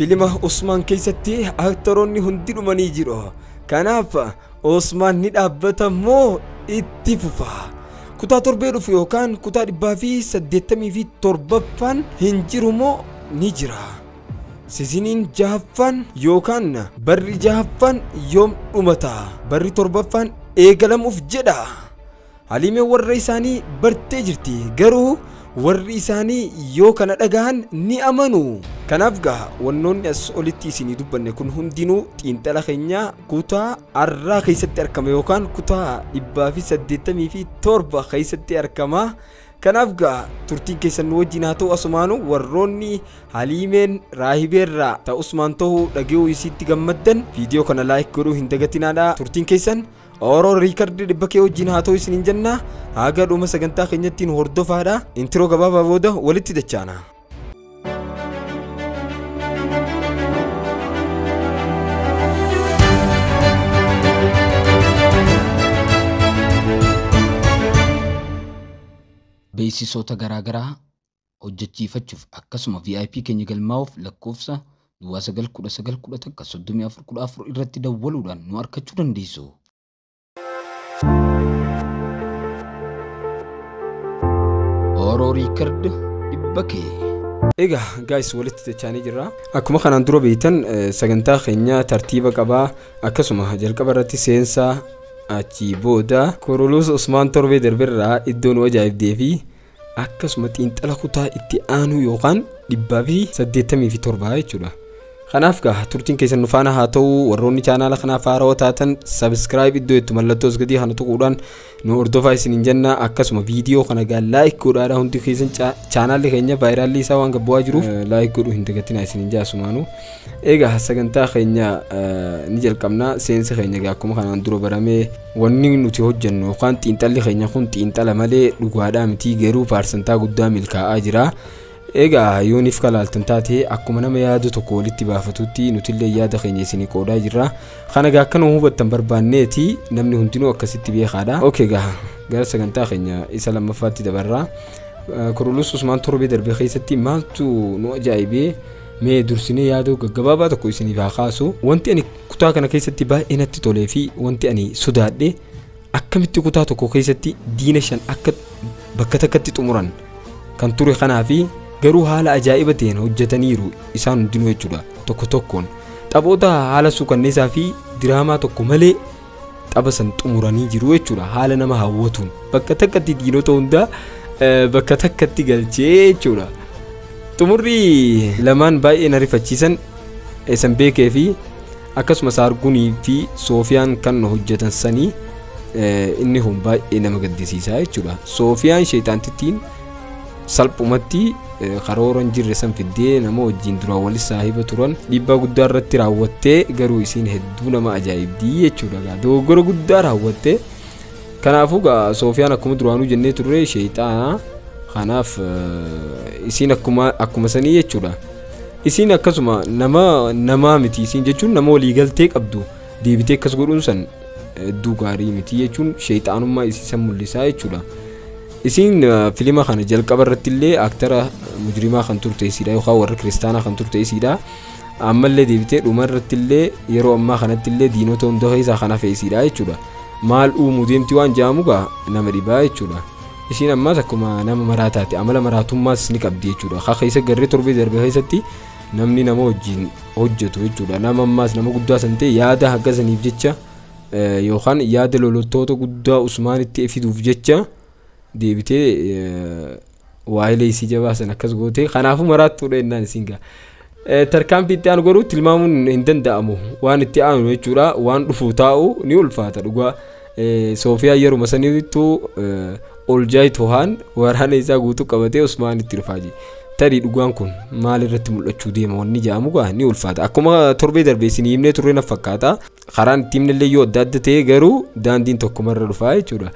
Filima Usmaan keessatti aktoroonni hundi dhumanii jiru. Kanaaf Usmaan ni dhaabbata moo itti fufa? Kutaa torbee dhufu yookaan kutaa 187ffaan hin jiru moo ni jira? Seasoniin jahaffaan yookaan barri jahaffaan yoom dhumata? Barri torbaffaan eegalamuuf jedha. Haliimeen warra isaanii bartee jirti, garuu warri isaanii yoo kana dhagahan ni amanu. Kanaaf gaa wannoonni as olitti isinii dubbanne kun hundinuu xiinxala keenya kutaa arraa keessatti argama yookaan kutaa 187 keessatti argama. Kanaaf gaa turtiin keessan nu wajjin haa ta'u. Asumaanu warroonni Haliimeen Raahibeerraa ta Usmaan ta'uu dhaga'uu isiitti gammaddan viidiyoo kana like godhuu hin dagatinaadha. Turtiin keessan Oro Record dhibba kee wajjin haa ta'u isiniin jenna. Haga dhuma sagantaa keenyatti nu hordofaadha. Intro gabaabaa booda walitti dachaana. Beeksisoota garaagaraa hojjechiifachuuf akkasuma VIP keenya galmaa'uuf lakkoofsa duwwaa 9 19 11 34 14 irratti dawwaluudhaan nu argachuu dandeessu. Oro Record dhibba kee. Egaa guys, walitti dachaanii jirra. Akkuma kanaan dura beektan, sagantaa keenya tartiiba qabaa. Akkasuma jalqaba irratti seensaa, achii booda Kurulus Usmaan torbee darberraa iddoo nu ajaa'ibdee fi akkasuma xiinxala kutaa itti aanu yookaan 187 jechuudha. Kanaaf gaa turtiin keessan nu faana haa ta'u. Warroonni chaanaala kanaaf haarawaa taatan subscribe iddoo itti mallattoo gadii kana tuquudhaan nu hordofaa isiniin jenna. Akkasuma viidiyoo kana gaa like godhaadha. Hundi keessan chaanaalli keenya viralli isaa waan gabbu'aa jiruuf like godhuu hin dagatinaa isiniin jaasumaanu. Egaa sagantaa keenya ni jalqabna. Seensi keenya gaa akkuma kanaan dura baramee, wanni nuti hojjennu yookaan xiinxalli keenya kun xiinxala malee dhugaadhaa miti, garuu paarsantaa guddaa milkaa'aa jira. Egaa yooniif kalaaltan taate, akkuma nama yaada tokko walitti baafatutti nutillee yaada keenya isinii qoodaa jirra. Kana egaa akka nu hubattan barbaanneeti, namni hundinuu akkasitti beekaadha. Okay, gaa gara sagantaa keenya isa lammaffaatti dabarra. Kurulus Usmaan torbee darbe keessatti maaltu nu ajaa'ibee? Mee dursinee yaada gaggabaabaa tokko isiniif haa kaasu. Wanti ani kutaa kana keessatti baay'ee natti tolee fi wanti ani sodaadhe, akkamitti kutaa tokko keessatti diina shan akka bakka takkatti xumuran kan ture kanaa fi garuu haala ajaa'iba ta'een hojjetaniiru isaan hundinuu jechuudha. Tokko tokkoon taphoota haala suukanneessaa fi diraamaa tokko malee tapha san xumuranii jiru jechuudha. Haala nama hawwatuun bakka takkatti diinota hundaa bakka takkatti galchee jechuudha. Xumurri lamaan baay'ee na rifachiisan eessan beekee fi akkasuma Saargunii fi Soofiyaan kan hojjetan sanii, inni kun baay'ee nama gaddisiisaa jechuudha. Soofiyaan sheexaantittiin salphumatti karoora hin jirre san fiddee nama wajjin duraan walis saahiba turan dhiibbaa guddaa irratti raawwattee, garuu isiin hedduu nama ajaa'ibdii jechuudha. Dogoggora guddaa raawwattee. Kanaafuu gaa Soofiyaan akkuma duraanuu jennee turre sheexaana. Kanaaf isiin akkuma sanii jechuudha. Isiin akkasuma nama namaa miti isiin jechuun, nama waliigaltee qabdu deebitee akkas godhuun san hedduu gaarii miti jechuun sheexaanummaa isii san mul'isaa jechuudha. Isiin filima kana jalqaba irratti illee aktara mujrimaa kan turte isiidha yookaan warra kiristaanaa kan turte isiidha. Ammallee deebitee dhuma irratti illee, yeroo ammaa kanatti illee diinota hunda keessaa kan hafe isiidha jechuudha. Maal uumuu deemti waan jedhamu gaa nama dhibaa jechuudha. Isiin ammaas akkuma nama maraataati, amala maraatummaas ni qabdi jechuudha. Haa keessa garree torbee darbe keessatti namni nama wajjin hojjetu jechuudha. Nama ammaas nama guddaa san ta'e yaada haga saniif jecha yookaan yaada loltoota guddaa Usmaanitti fiduuf jecha deebitee waa'ee isii jabaa san akkas goote. Kanaafuu maraattuudha jennaan isiin gaa. Tarkaanfii itti aanu garuu tilmaamuun hin danda'amu, waan itti aanu jechuudha. Waan dhufu taa'u ni ulfaata dhugaa. Soofiyaan yeruma saniittuu Oljaay Tohaan waraana isaa guutuu qabatee Usmaan itti dhufaa jira. Tarii dhugaan kun maal irratti mul'achuu deema wanni jedhamu gaa ni ulfaata. Akkuma torbee darbe isin himnee turre na fakkaata. Karaan itti himnellee yoo adda adda ta'e, garuu daandiin tokkumarra dhufaa jechuudha.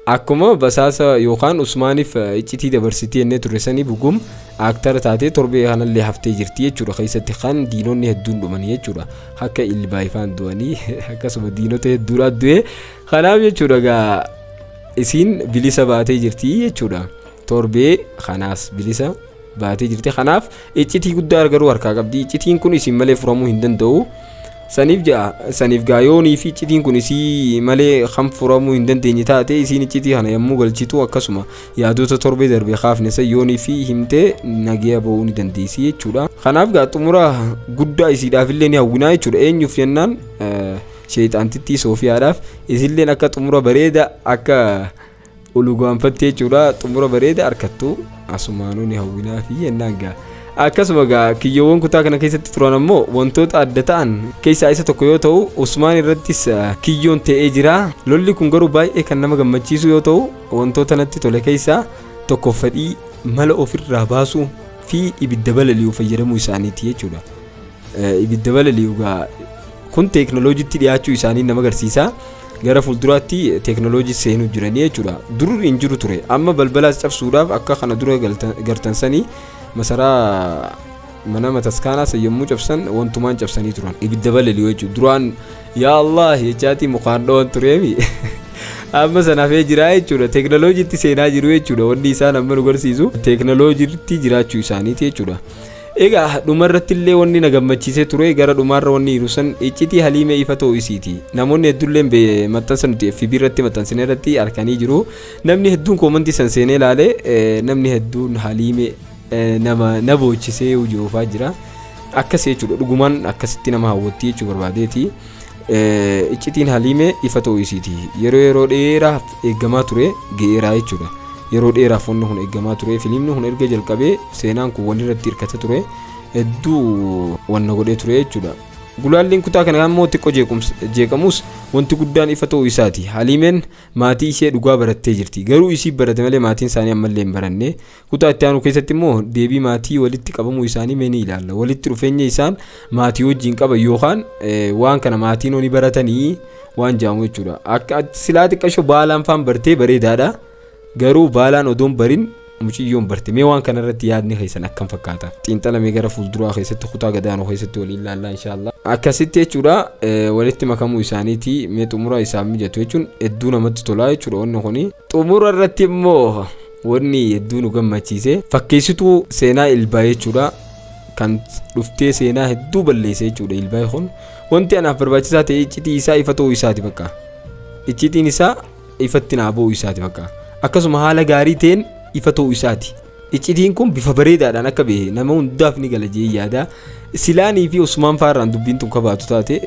Akkuma basaasa yookaan Usmaaniif iccitii dabarsitee jennee turre sanii, bugum aktara taatee torbee kanallee haftee jirti jechuudha. Keessatti kan diinonni hedduun dhumanii jechuudha. Akka ilbaayifaan du'anii akkasuma diinota hedduudhaan du'e. Kanaaf jechuudha gaa isiin bilisa baatee jirti jechuudha. Torbee kanaas bilisa Baatee jirti. Kanaaf iccitii guddaa garuu harkaa qabdi. Iccitiin kun isin malee furamuu hin danda'u. Saniif ja'a saniif gaayoonii fi iccitiin kun isii malee kan furamuu hin dandeenye taate isiin iccitii kana yommuu galchitu akkasuma yaadota torbee darbe kaafne san yoonii fi himtee nagaya ba'uu ni dandeessi jechuudha. Kanaaf gaa xumura guddaa isiidhaaf illee ni hawwinaa jechuudha. Eenyuuf jennaan sheexaantittii Soofiyaadhaaf isilleen akka xumura bareeda akka olugaanfatte jechuudha. Xumura bareeda harkattu asumaanuu ni hawwinaa fi jennaan gaa. Akkasuma gaa kiyyoowwan kutaa kana keessatti turan ammoo wantoota adda ta'an keessaa isa tokko yoo ta'u Usmaan irrattis kiyyoon ta'ee jira. Lolli kun garuu baay'ee kan nama gammachiisu yoo ta'u wantoota natti tole keessaa tokko fedhii mala ofirraa baasuu fi ibidda balali'uu fayyadamuu isaaniiti jechuudha. Ibidda balali'uu gaa kun teeknooloojiitti dhiyaachuu isaanii nama agarsiisa. Gara fuulduraatti teeknooloojii seenuu jiranii jechuudha. Dur hin jiru ture. Amma balbalaas cabsuudhaaf akka kana dura gartansanii masaraa mana mataskaanaa san yommuu cabsan wantumaan cabsanii turan. Ibidda balali'uu jechuudha. Duraan yaa Allah jechaatii mukaan dhowan tureemi. Amma sanaafee jira jechuudha. Teeknooloojiitti seenaa jiru jechuudha. Wanni isaan amma nu agarsiisu teeknooloojiitti jiraachuu isaaniiti jechuudha. Egaa dhumarratti illee wanni na gammachiisee ture gara dhumaarra wanni jiru san iccitii Haliimee ifa ta'uu isiiti. Namoonni hedduullee maxxansa nuti FB irratti maxxansine irratti harkanii jiru. Namni hedduun koomantii san seenee ilaalee namni hedduun Haliimee nama na boochisee hojiifaa jira. Akkas jechuudha. Dhugumaan akkasitti nama hawwatti jechuu barbaadeeti. Iccitiin Haliimee ifa ta'uu isiiti. Yeroo dheeraaf eeggamaa ture ga'eeraa jechuudha. Yeroo dheeraaf wanni kun eeggamaa ture. Filimni kun erga jalqabee seenaan kun walirratti hirkata ture. Hedduu wanna godhee ture jechuudha. Gulaalliin kutaa kana immoo xiqqoo jeeqamus wanti guddaan ifa ta'uu isaati. Haliimeen maatii ishee dhugaa barattee jirti. Garuu isii barate malee maatiin isaanii ammallee hin baranne. Kutaa itti aanu keessatti immoo deebii maatii walitti qabamuu isaanii mee ni ilaalla. Walitti dhufeenya isaan maatii wajjin qaban yookaan waan kana maatiin ni baratanii waan jedhamu jechuudha. Akka silaa xiqqashoo baalaan faan bartee bareedaadha. Garuu baalaan odoon barin mucayyoon barte. Mee waan kanarratti yaadni keessan akkam fakkaata? Xiinxalamee gara fuulduraa keessatti kutaa gadaanoo keessatti waliin ilaallaa inshaallah. Akkasitti jechuudha walitti makamuu isaaniiti mee xumura isaan mijatu jechuun hedduu namatti tolaa jechuudha wanni kuni. Xumura irratti immoo wanni hedduu nu gammachiise fakkeessituu seenaa ilbaa jechuudha. Kan dhuftee seenaa hedduu balleesse jechuudha ilbaa kun. Wanti anaaf barbaachisaa ta'e iccitii isaa ifa ta'uu isaati bakka. Iccitiin isaa ifatti naa ba'uu isaati bakka. Akkasuma haala gaarii ta'een ifa ta'uu isaati. Iccitiin kun bifa bareedaadhaan akka bahe nama hundaaf ni gala jee yaada. Silaanii fi Usmaan faarraan dubbiin tun kabaatu taate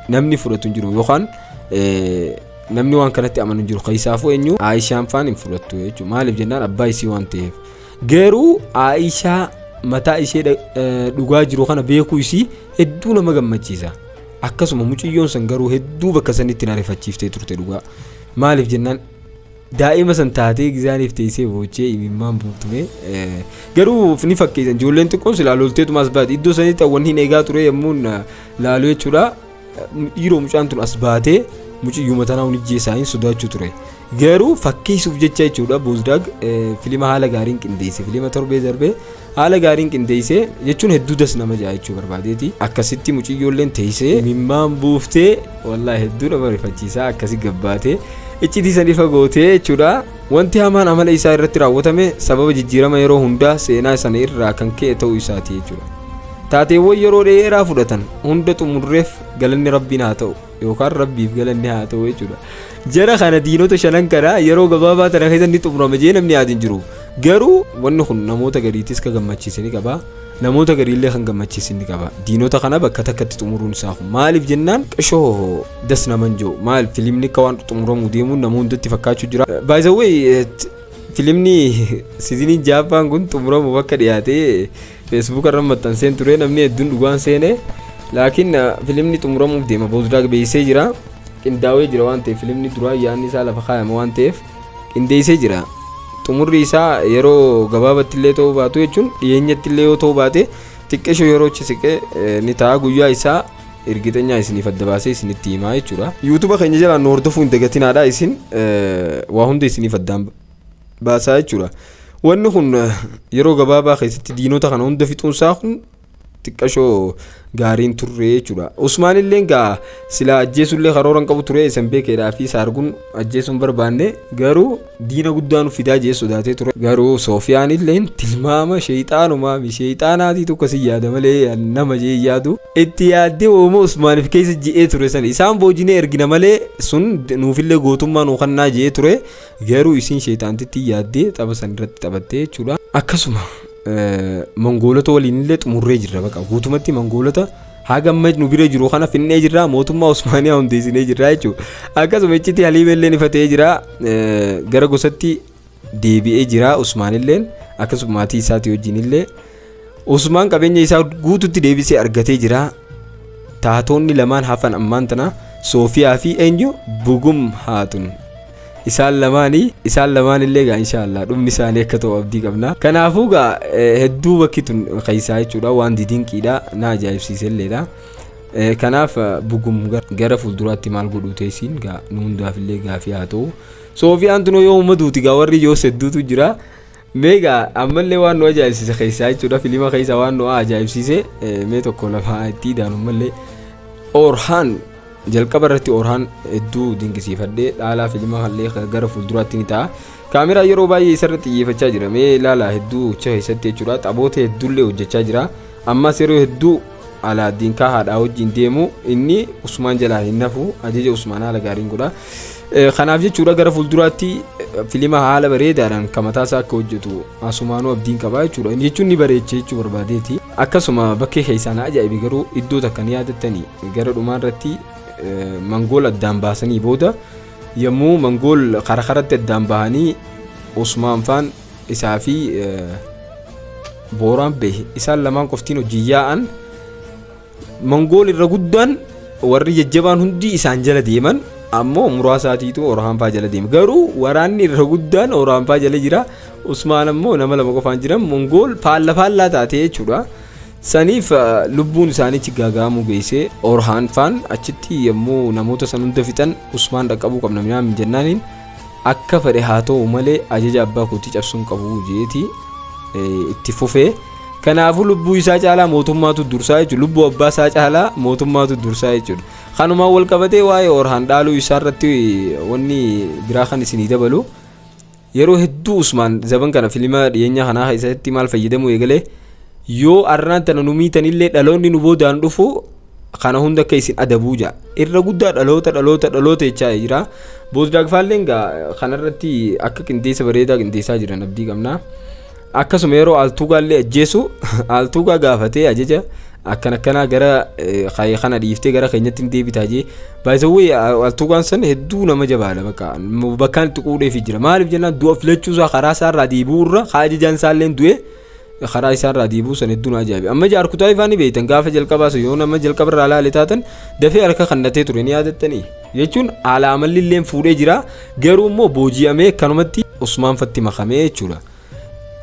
namni fudhatu hin jiru yookaan namni waan kanatti amanu hin jiru. Keessaafuu eenyu Aayishaan faan hin fudhattu jechuudha. Maaliif jennaan abbaa isii waan ta'eef. Garuu Aayishaa mataa ishee dhugaa jiru kana beekuu isii hedduu nama gammachiisa. Akkasuma mucayyoon san garuu hedduu bakka sanitti na rifachiiftee turte dhugaa. Maaliif jennaan daa'ima san taatee gizaaniif teessee boochee imimmaan buutume garuu ni fakkeessan ijoolleen xiqqoon silaa lolteetuma as baate iddoo sanitti wanni hin eegaa ture yommuun laaluu jechuudha. Dhiiroo mucaan tun as baatee mucayyuma tanaa hunijjee isaanii sodaachuu ture. Garuu fakkeessuuf jecha jechuudha Boozdaag filima haala gaariin qindeesse filima torbee darbee haala gaariin qindeesse jechuun hedduu das nama ja'a jechuu barbaadeeti. Akkasitti mucayyoolleen teessee imimmaan buuftee wallaahi hedduu nama rifachiisaa akkasi gabbaatee iccitii san ifa gootee jechuudha. Wanti hamaan amala isaa irratti raawwatame sababa jijjiirama yeroo hundaa seenaa sana irraa kan ka'e ta'uu isaati jechuudha. Taateewwan yeroo dheeraa fudhatan hunda xumurreef galanni rabbiin haa ta'u yookaan rabbiif galanni haa ta'u jechuudha. Jara kana diinota shanan kana yeroo gabaabaa tana keessa ni xumurama jee namni yaadin jiru. Garuu wanni kun namoota gariitis ka gammachiise ni qaba. Namoota gariillee kan gammachiise ni qaba. Diinota kana bakka takkatti xumuruun isaa kun maaliif jennaan qishoo das naman jiru. Maal filimni akka waan xumuramuu deemuun nama hundatti fakkaachuu jira. By the way filimni siiziniin jaappaan kun xumuramuuf akka dhiyaatee Facebook irra maxxanseen ture namni hedduun dhugaan seene. Laakiin filimni xumuramuuf deema Boozdaag beeksisee jira. Qindaa'ee jira waan ta'eef filimni duraa yaadni isaa lafa kaayama waan ta'eef qindeessee jira. Xumurri isaa yeroo gabaabatti illee ta'uu baatu jechuun dhiyeenyatti illee yoo ta'uu baate xiqqeeshoo yeroo achi siqee ni ta'a guyyaa isaa ergiteenyaa isiniif adda baasee isinitti himaa jechuudha. YouTube keenya jalaan nu hordofuu hin dagatinaadha isin waa hunda isiniif addaan baasaa jechuudha. Wanni kun yeroo gabaabaa keessatti diinota kana hunda fixuunsaa kun Xiqqashoo gaariin turre jechuudha. Usmaan illee gaa silaa ajjeesullee karooran qabu ture isan beekeedhaa fi saarguun ajjeesuun barbaanne garuu diina guddaa nu fidaa jee sodaatee ture. Garuu Soofiyaan illee tilmaama sheexaanumaa mi sheexaanaatii tokko si yaada malee nama jee yaadu. Itti yaaddee uuma Usmaaniif keessa ji'ee ture san isaan boojinee ergina malee sun nuufillee gootummaa nuu kannaa jee ture garuu isin sheexaantitti yaaddee tapha san irratti taphattee jechuudha. Akkasuma Mongoolota waliin illee xumurree jirra baqa guutumatti Mongoolota haga amma nu bira jiru kana finnee jirra mootummaa Usmaaniyaa hundeessinee jirra jechuudha. Akkasuma iccitii Haliima illee ifatee jira gara gosatti deebi'ee jira Usmaan illeen akkasuma maatii isaatii wajjin illee Usmaan qabeenya isaa guututti deebisee argatee jira. Taatonni lamaan hafan ammaan tana Soofiyaa fi eenyu Bugum Haatun. Isaan lamaan illee gaa inshaallah dhumni isaanii akka ta'u abdii qabna. Kanaafuu gaa hedduu bakki tun keessaa jechuudha waan didinqiidha na ajaa'ibsiise illeedha. Kanaaf Bugum gara fuulduraatti maal godhuu teessiin gaa nu hundaaf illee gaafii haa ta'u. Soofiyaan tun yoo uumma duuti gaa warri yoo hedduutu jira. Mee gaa ammallee waan nu ajaa'ibsiise keessaa jechuudha filima keessaa waan nu ajaa'ibsiise mee tokko lafa itti idaanu ammallee Orhaan jalqaba irratti Orhaan hedduu dinqisiifadhee dhaalaa filima hallee gara fuulduraatti ni ta'a. Kaameraa yeroo baay'ee isarratti xiyyeeffachaa jira. Mee ilaalaa hedduu ucha keessatti jechuudha. Taphoota hedduullee hojjechaa jira. Ammas yeroo hedduu Alaaddiin kaa haadhaa wajjin deemu inni Usmaan jalaa hin nafu ajaja Usmaan haala gaariin godha. Kanaaf jechuudha gara fuulduraatti filima haala bareedaadhaan kan mataa isaa akka hojjetu asumaanuu abdiin qaba jechuudha. Inni jechuun ni bareecha jechuu barbaadeeti. Akkasuma bakkee keessaan ajaa'ibi garuu iddoo takka ni yaadattanii gara dhumaa irratti Mangool addaan baasanii booda yommuu Mangool qarqaratti addaan bahanii Usmaan faan isaa fi Booraan bahe isaan lamaan qoftiin hojii yaa'an Mangool irra guddaan warri jajjabaan hundi isaan jala deeman ammoo muraasaatiitu Orhaan faa jala deema garuu waraanni irra guddaan Orhaan faa jala jira Usmaan ammoo nama lama qofaan jiran Mangool faalla faallaa taatee jechuudha. Saniif lubbuun isaanii gaagaamuu geesse Orhaan faan achitti yommuu namoota san hunda fixan Usmaan dhaqqabuu qabna minaan jennaaniin akka fedhe haa ta'u malee ajaja abbaa kootii cabsuun qabu jeeti itti fufee. Kanaafuu lubbuu isaa caalaa mootummaatu dursaa jechuudha. Lubbuu abbaa isaa caalaa mootummaatu dursaa jechuudha. Kanumaan wal qabatee waa'ee Orhaan dhaaluu isaa irratti wanni biraa kan isinii dabalu yeroo hedduu Usmaan zaban kana filima dhiyeenya kanaa keessatti maal fayyadamu eegalee yoo arraan tana nu miitanillee dhaloonni nu boodaan dhufu kana hunda akka isin adabuu ja'a. Irra guddaa dhaloota dhaloota dhaloota jechaa jira. Boosdaagfaalleen gaa kanarratti akka qindeessa bareedaa qindeessaa jiran abdii qabna. Akkasuma yeroo Altuugaallee ajjeesu Altuugaa gaafatee ajaja akkan akkanaa gara kana dhiiftee gara keenyatti hin deebitaa jee. Baay'isawwee Altuugaan san hedduu nama jabaadha bakka bakkaan itti quudheefii jira. Maaliif jennaan du'a filachuusaa karaa isaarraa deebi'uu irra haa ajajaan isaallee du'e karaa isaarraa deebi'uu san hedduu na ajaa'ibe. Amma jaarkutaa ifaan ni beektan gaafa jalqabaa sun yoo nama jalqaba irraa ilaale taatan dafee harka kannatee ture ni yaadattanii. Jechuun haala amalli illee fuudhee jira garuu immoo booji'amee akkanumatti Usmaan fatti makamee jechuudha.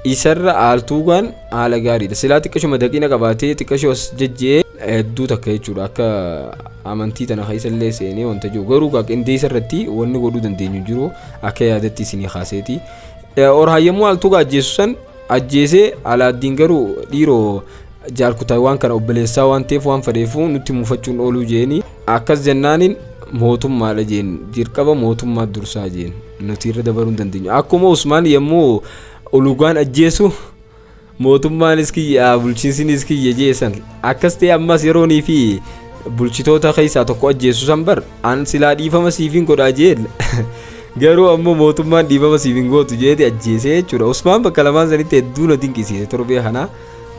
Isarra Altuugaan haala gaariidha. Silaa xiqqashuma daqiina qabaatee xiqqashoo as jejjee hedduu takka jechuudha. Akka amantii tana keessa illee seenee wanta jiru garuu qindeessa irratti wanni godhuu dandeenyu jiru akka yaadatti isinii kaaseeti. Orhaan yommuu Altuugaa ajjeesu san ajjeesee Alaaddiin garuu dhiiroo jaarkutaa waan kana obboleessaa waan ta'eef waan fedheefuu nutti muufachuun ooluu jeeni akkas jennaaniin mootummaadha jeen dirqama mootummaa dursaa jeen nuti irra dabaruu hin dandeenyu. Akkuma Usmaan yommuu Ulugaan ajjeesu mootummaanis kiyya bulchiinsinis kiyya jeesan akkas ta'e ammas yeroonii fi bulchitoota keessaa tokko ajjeesu san bar an silaa dhiifama siifin godhaa jeen garuu ammoo mootummaan dhiifama siifin gootu jeeti ajjeesee jechuudha. Usmaan bakka lamaan sanitti hedduu na dinqisiise torbee kana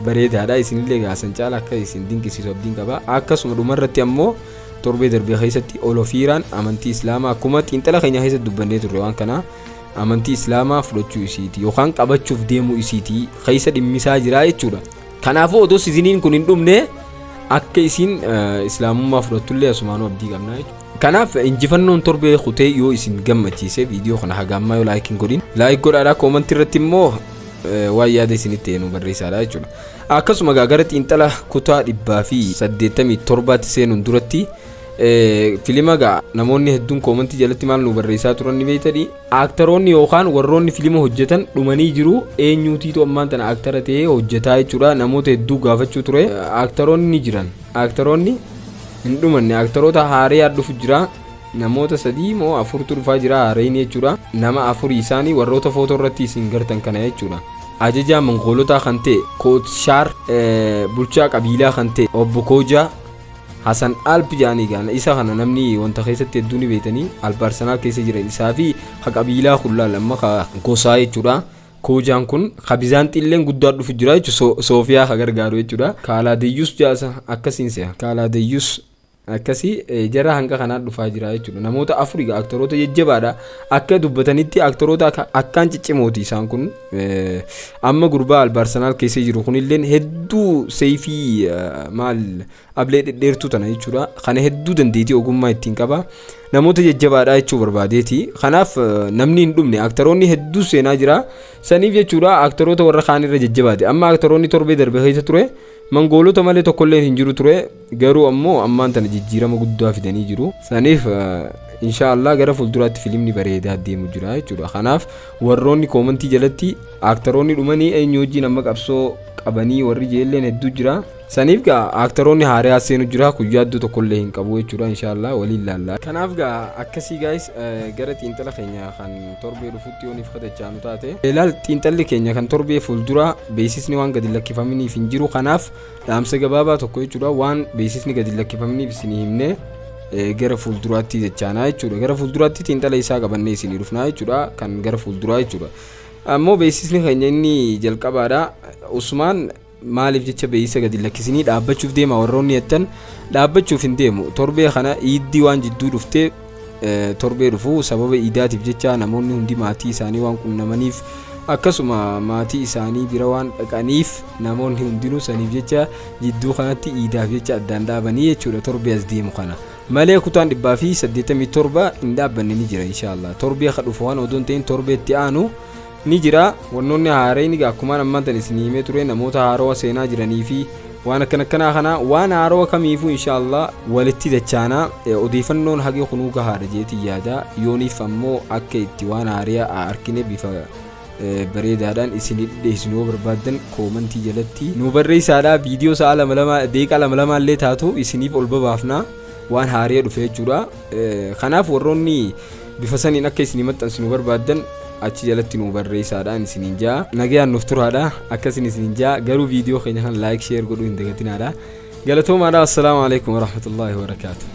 bareedaadha isinillee gaasan caala akka isin dinqisiisu abdiin qaba. Akkasuma dhumarratti ammoo torbee darbee keessatti Olofiiraan amantii Islaamaa akkuma xiinxala keenya keessatti dubbannee turre waan kana amantii Islaamaa fudhachuu isiiti yookaan qabachuuf deemuu isiiti keessa dhimmisaa jira jechuudha. Kanaafuu odoo siziniin kun hin dhumne akka isin Islaamummaa fudhattullee asumaanuu abdii qabna jechuudha. Kanaaf injifannoon torbee kutee yoo isin gammachiise viidiyoo kana haga ammaa yoo laayik hin godhin laayik godhaadha koomantii irratti immoo waan yaada isinitti nu barreessaadha jechuudha. Akkasuma gara xiinxala kutaa 187 seenuun duratti Filima gaa namoonni hedduun koomantii jalatti maal nu barreessaa turan ni beektanii, aaktaroonni yookaan warroonni filima hojjetan dhumanii jiru, eenyuutiitu ammaan tana aaktara ta'ee hojjetaa jechuudha. Namoota hedduu gaafachuu ture. Aaktaroonni ni jiran, aaktaroonni hin dhumanne, aaktaroota haaraa dhufu jira. Namoota 3 moo 4tu dhufaa jira haareen jechuudha. Nama 4 isaanii warroota footoo irratti isin gartan kana jechuudha. Ajajaa Mongoolotaa kan ta'e Kootshaar, bulchaa qabiilaa kan ta'e obbo Koojaa Hasan Alp jedhanii gaana isa kana namni wanta keessatti hedduu ni beektanii, Alp Arsanaal keessa jiran isaa fi ka qabiilaa kun amma ka gosaa jechuudha. Koojaan kun ka Bizaanxiilleen guddaa dhufu jira jechuudha, Soofiyaa ka gargaaru jechuudha. Kaalaadiyyus jaasa akkasiin se'a. Kaalaadiyyus akkasii jara hanga kanaa dhufaa jira jechuudha. Namoota 4 egaa aktoroota jajjabaadha. Akka dubbatanitti aktoroota akkaan ciccimooti isaan kun. Amma gurbaa Albaarsenaal keessa jiru kunilleen hedduu seeyfii maal ablee dhedheertuu tana jechuudha. Kana hedduu dandeettii ogummaa ittiin qaba. Namoota jajjabaadha jechuu barbaadeeti. Kanaaf namni hin dhumne, aktoroonni hedduu seenaa jira. Saniif jechuudha aktoroota warra kaan irra jajjabaate. Amma aktoroonni torbee darbe keessa ture Mangoolota malee tokkollee hin jiru ture, garuu ammoo ammaan tana jijjiirama guddaa fidanii jiru. Saniif inshaallah gara fuulduraatti filimni bareedaa deemu jira jechuudha. Kanaaf warroonni koomantii jalatti aktoroonni dhumanii eenyu wajjin amma qabsoo qabanii warri jeelleen hedduu jira. Saniif gaa aktoroonni haaraa seenu jira, guyyaa iddoo tokkollee hin qabu jechuudha, inshaallah waliin laalla. Kanaaf gaa akkasii guys, gara xiinxala keenya kan torbee dhufutti yooniif katachaanu taate. Ilaal, xiinxalli keenya kan torbee fuulduraa beeksisni waan gadi lakkifaminiif hin jiru. Kanaaf dhaamsa gabaabaa tokko jechuudha, waan beeksisni gadi lakkifaminiif isinii himne gara fuulduraatti jechaanaa jechuudha. Gara fuulduraatti xiinxala isaa qabannee isinii dhufnaa jechuudha, kan gara fuulduraa jechuudha. Ammoo beeksisni keenya inni jalqabaadha. Usmaan maaliif jecha beeksisa gadi lakkisinii dhaabbachuuf deema warroonni jettan, dhaabbachuuf hin deemu. Torbee kana iiddii waan jidduu dhuftee, torbee dhufu sababa iidaatiif jecha namoonni hundi maatii isaanii waan qunnamaniif, akkasuma maatii isaanii bira waan dhaqaniif, namoonni hundinuu saniif jecha jidduu kanatti iidaaf jecha addaan dhaabanii jechuudha torbee as deemu kana. Malee kutaan 187 hin dhaabbanne, ni jira inshaallah. Torbee ka dhufu waan odoo hin ta'in torbee itti aanu ni jira. Wannoonni haareen egaa akkumaan ammaan tan isinii himee ture, namoota haarawaa seenaa jiranii fi waan akkana akkanaa kana, waan haarawaa kamiifuu inshaallah walitti dachaanaa. Odeeffannoon hagi kunuu gahaadha jeetii yaada. Yooniif ammoo akka itti waan haariyaa argine bifa bareedaadhaan isinii dhiyeessinu yoo barbaaddan koomantii jalatti nu barreessaadha. Viidiyoo sa'a 2 2 deeqaa 2 2 illee taatu isiniif ol babaafna waan haariyaa dhufe jechuudha. Kanaaf warroonni bifa saniin akka isinii maxxansinu barbaaddan achi jalatti nu barreessaadhaan isiniin jaa. Nagayaan nuuf turaadha akkasin isiniin jaa. Garuu viidiyoo keenya kan like, share godhuu hin dagatinaadha. Galatoomaadha. Assalaamu alaikum warahmatullaahi wabarakaatu.